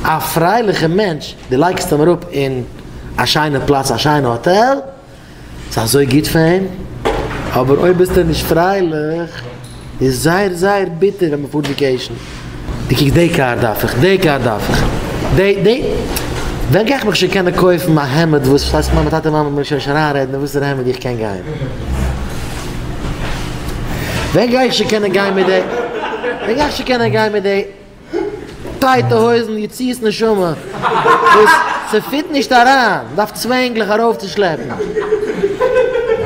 א פרייליכע מענטש, דו לייגסט אים אראפ אין א שיינע פלאץ, א שיינע האטעל, ס'איז אזוי גוט פאר אים, אבער אויב ביסטו נישט פרייליך, איז זייער זייער ביטער ווען מ'פארט vacation, דו קוקסט די קאר דארף איך, די קאר דארף איך, די די, ווען גיי איך מיך שוין קענען קויפן א העמד וואס, פארשטייסט מיין טאטע מאמע מיר שוין נישט אריינרעדן אין וואסערע העמד איך קען גיין, ווען גיי איך שוין קענען גיין מיט די, ווען גיי איך שוין קענען גיין מיט די. טייטע הויזן יציאת נשמה וואס ס'פיט נישט אריין, מ'דארף צווענגלעך ארויפצושלעפן.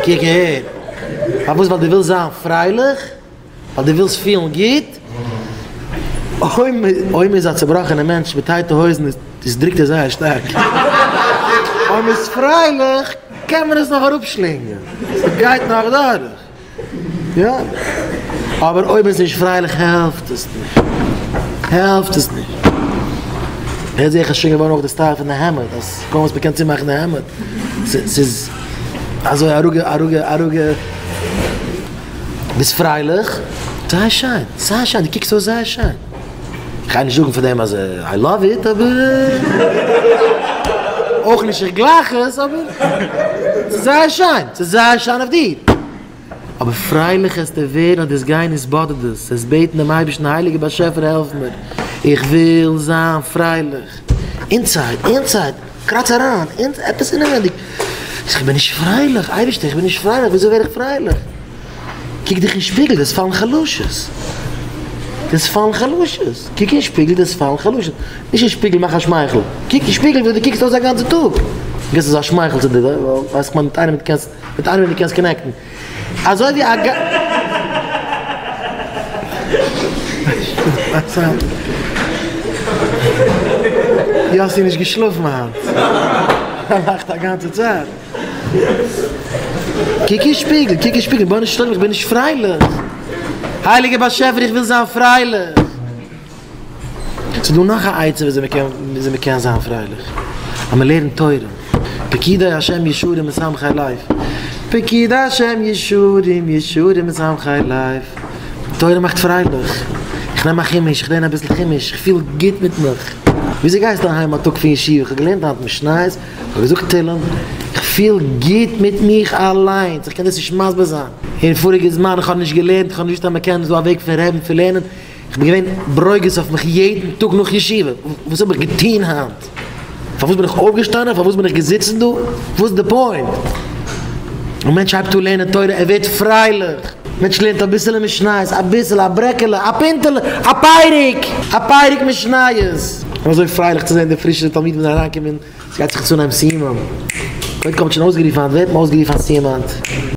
קוק אהער, פארוואס? ווייל דו ווילסט זיין פרייליך? ווייל דו ווילסט פילן גוט? אויב מ'איז א צובראכענער מענטש מיט טייטע הויזן איז דרוקט עס זייער שטארק. אויב מ'איז פרייליך קען מען עס נאך אראפשלינגען, ס'גייט נאך דורך. יא, אבער אויב איז נישט פרייליך העלפט עס נישט, העלפט עס נישט. יעצט זעה איך אז שוין געווארן אויך די style פון די העמד, אז קוים וואס מ'קען צומאכן די העמד, ס'איז אזוי אראפגע אראפגע אראפגע. ביסט פרייליך? זייער שיין, זייער שיין, דו קוקסט אויס זייער שיין. כ'גיי נישט זאגן פאר דעם אז I love it, אבער אויך נישט איך גלייך עס, אבער ס'איז זייער שיין, ס'איז זייער שיין אויף דיר. אבער פרייליך העסטו ווערן אז דו וועסט גיין התבודדות, וועסט בעטן דעם אייבערשטן הייליגער באשעפער העלף מיר, איך וויל זיין פרייליך, inside, inside, קראץ אריין, עפעס אינעווענדיג, איך בין נישט פרייליך, אייבערשטער איך בין נישט פרייליך, וויאזוי ווער איך פרייליך? קוק דיך אין שפיגל, דאס פאלן חלשות. דאס פאלן חלשות. קוק אין שפיגל, דאס פאלן חלשות. נישט אין שפיגל מאך א שמייכל. קוק אין שפיגל ווי דו קוקסט אויס א גאנצע טאג. גיבסט אזא שמייכל צו דיר, ווייסט איך מיין מיט איינעם דו קענסט, מיט איינעם דו קענסט connect ן. אזוי ווי א ג. יאסי נישט געשלאפן היינט. ער לאכט א גאנצע צייט. קוק אין שפיגל, קוק אין שפיגל, רבונו של עולם איך בין נישט פרייליך, הייליגער באשעפער איך וויל זיין פרייליך. ס'איז דא נאך א עצה וויאזוי מ'קען זיין פרייליך, אז מ'לערנט תורה, פקודי השם ישרים משמחי לב, פקודי השם ישרים ישרים משמחי לב, תורה מאכט פרייליך, איך נעם א חומש, איך לערן אביסל חומש, איך פיל גוט מיט מיך. וויאזוי גייסטו אהיים א טאג פון ישיבה, איך האב געלערנט היינט משניות, כ'האב געזאגט תהלים, איך פיל גוט מיט מיך אליינס, איך קען דאס נישט מסביר זיין. אין פאריגע זמן איך האב נישט געלערנט, איך האב נישט געוואוסט אז מען קען, ס'איז דא א וועג פון רעדן פון לערנען, איך בין געווען ברוגז אויף מיך יעדן טאג נאך ישיבה, וואס האב איך געטון היינט? פארוואס בין איך אויפגעשטאנען? פארוואס בין איך געזיצן דא? וואס איז די point? א מענטש הייבט אן לערנען תורה, ער ווערט פרייליך. מענטש לערנט אביסעלע משניות, אביסעלע, א ברעקעלע, א פינטעלע, א פרק, א פרק משניות. כ'בין אזוי פרייליך צו זען די פרישע תלמידים זענען אריינגעקומען, ס'גייט זיך יעצט אנהייבן סיום. קודם כל מ'האט שוין אויסגערופן היינט, ווער האט מען אויסגערופן א סיום היינט?